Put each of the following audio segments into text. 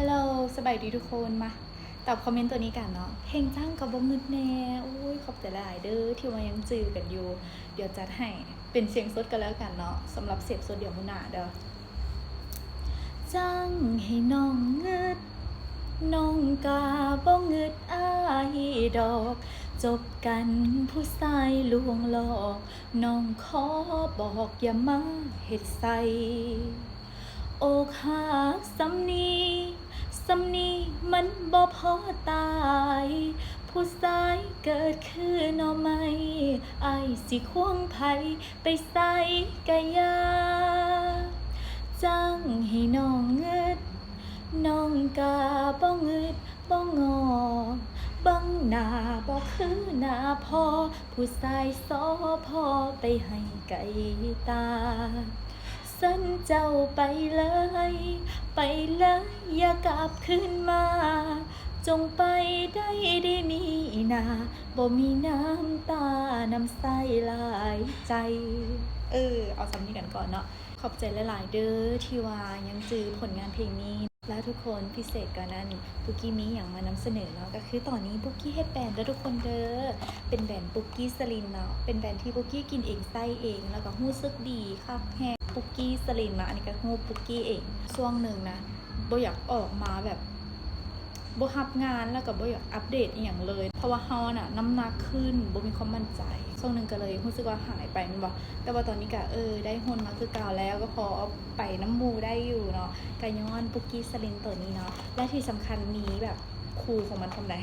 Hello ສະບາຍດີທຸກຄົນ ມາຕອບຄອມເມັນຕົວນີ້ກັນເນາະ ເພງຈັ້ງກໍບໍ່ງຶດແນ່. ໂອ້ຍ ຂອບໃຈຫຼາຍໆເດີ ທີ່ວ່າຍັງຈື່ກັນຢູ່. ດຽວຈັດໃຫ້ເປັນສຽງສົດກັນແລ້ວກັນເນາະ ສຳລັບເສບສົດດຽວມື້ໜ້າເດີ. ຈັ້ງໃຫ້ນ້ອງງຶດ ນ້ອງກະບໍ່ງຶດອາຍດອກ ຈົບກັນຜູ້ຊາຍລວງຫຼອກ ນ້ອງຂໍບອກຢ່າມາເຮັດໃສ່ ອົກຫັກສ່ຳນີ້ ສ່ຳນີ້ມັນບໍ່ພໍຕາຍ ຜູ້ຊາຍເກີດຄືໜໍ່ໄມ້ ອ້າຍຊິຄວງໃຜໄປໃສກະຢ່າ ຈັ່ງໃຫ້ນ້ອງງຶດ ນ້ອງກະບໍ່ງຶດບໍ່ງອ ເບິ່ງໜ້າບໍ່ຄືໜ້າພໍ່ ຜູ້ຊາຍສໍພໍ່ໄປໃຫ້ໄກຕາ ຊັ້ນເຈົ້າໄປເລີຍ ໄປເລີຍ ຢ່າກັບຄືນມາ ຈົ່ງໄປໄດ້ດີນີ້ນາ ບໍ່ມີນ້ຳຕານ້ຳໃສຫຼາຍໃຈ. ເອີ ເອົາສ່ຳນີ້ກັນກ່ອນເນາະ. ຂອບໃຈຫຼາຍໆເດີ ທີ່ວ່າຍັງຈື່ຜົນງານເພງນີ້ ແລະທຸກຄົນ ພິເສດກວ່ານັ້ນ ປຸກກີ້ມີຫຍັງມານຳສະເໜີເນາະ ກໍຄືຕອນນີ້ປຸກກີ້ເຮັດແບຣນເດີທຸກຄົນເດີ ເປັນແບຣນປຸກກີ້ສະລິນເນາະ ເປັນແບຣນທີ່ປຸກກີ້ກິນເອງໃຊ້ເອງ ແລ້ວກໍຮູ້ສຶກດີຄັກແຮງ ປຸກກີ້ສະລິນເນາະ ອັນນີ້ກໍຮູບປຸກກີ້ເອງ. ຊ່ວງໜຶ່ງນະ ບໍ່ຢາກອອກມາແບບ ບໍ່ຮັບງານ ແລ້ວກໍບໍ່ຢາກອັບເດດອີ່ຫຍັງເລີຍ ເພາະວ່າເຮົານະ ນ້ຳໜັກຂຶ້ນ ບໍ່ມີຄວາມໝັ້ນໃຈ ຊ່ວງໜຶ່ງກໍເລີຍຮູ້ສຶກວ່າຫາຍໄປແມ່ນບໍ່ ແຕ່ວ່າຕອນນີ້ກໍ ເອີ ໄດ້ຮຸ່ນມາຄືເກົ່າແລ້ວ ກໍພໍໄປນຳໝູ່ໄດ້ຢູ່ເນາະ ກໍຍ້ອນປຸກກີ້ສະລິນໂຕນີ້ເນາະ ແລະທີ່ສຳຄັນມີແບບຄູ່ຂອງມັນພ້ອມໃດ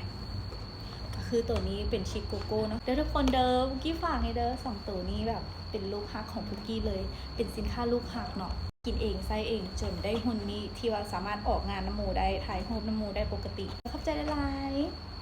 ກໍຄືໂຕນີ້ເປັນຊິກໂກໂກ້ເນາະ ເດີທຸກຄົນເດີ ປຸກກີ້ຝາກໃຫ້ເດີ ສອງໂຕນີ້ແບບ ເປັນລູກຮັກຂອງປຸກກີ້ເລີຍ ເປັນສິນຄ້າລູກຮັກເນາະ ກິນເອງໃຊ້ເອງຈົນໄດ້ຮຸ່ນນີ້ ທີ່ວ່າສາມາດອອກງານນຳໝູ່ໄດ້ ຖ່າຍຮູບນຳໝູ່ໄດ້ປົກກະຕິ. ຂອບໃຈຫຼາຍໆ.